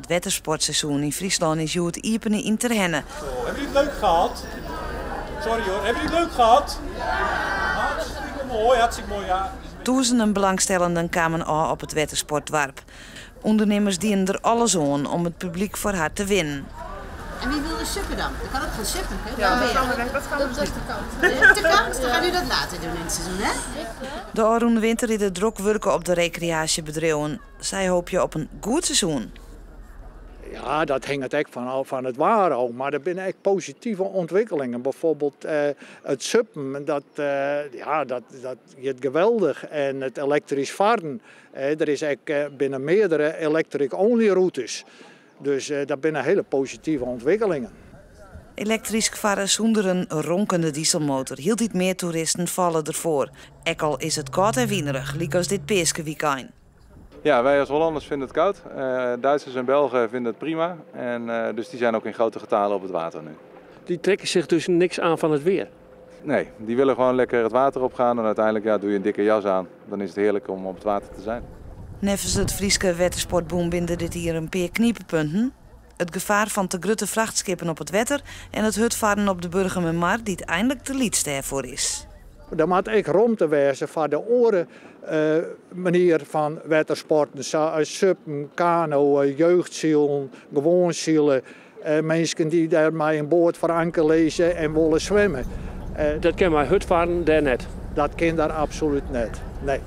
It wettersportseizoen yn Fryslân is hjoed iepene yn Terherne. Hebben jullie het leuk gehad? Sorry hoor, hebben jullie het leuk gehad? Hartstikke mooi, hartstikke mooi, ja. Tûzenen belangstellenden kamen ôf op it wettersportdoarp. Undernimmers dienen der alles oan om it publyk foar har te winnen. En wie wil er suppen dan? Dat kan ook gaan suppen. Hè? Ja, dat kan, dat kan Dat is te koud. Te koud? Dan gaan jullie dat later doen in het seizoen, hè? De ôfrûne winter is der drok wurke op de rekreaasjebedriuwen. Sy hoopje op in goed seizoen. Ja, dat hinget ek fan it waar ôf, mar der binne ek positive ûntwikkelingen. Bijvoorbeeld it suppen, dat, ja, dat giet geweldich. En it elektrysk farren, der is ek binne meardere electric-only rûtes. Dus dat binne hiele positive ûntwikkelingen. Elektrysk farre sûnder in ronkende dieselmotor. Hieltyd mear toeristen falle derfoar. Ek al is it kâld en winerich, lykas dit peaskewykein. Ja, wij als Hollanders vinden het koud. Duitsers en Belgen vinden het prima. En dus die zijn ook in grote getalen op het water nu. Die trekken zich dus niks aan van het weer? Nee, die willen gewoon lekker het water opgaan. En uiteindelijk, ja, doe je een dikke jas aan. Dan is het heerlijk om op het water te zijn. Neffens it Fryske Wettersportbûn binne dit jier in pear knipepunten. It gefaar fan te grutte frachtskippen op it wetter en it hurdfarren op de Burgumermar, dy't einlik te lyts dêrfoar is. Der moat ek romte wêze foar de oare manier fan wettersporten, sa as suppen, kanoën, jeugdsilen, gewoan silen. Minsken dy't dêr mei in boat foar anker lizze en wolle swimme. Dat kin mei hurdfarren dêr net? Dat kin dêr absolút net, nee.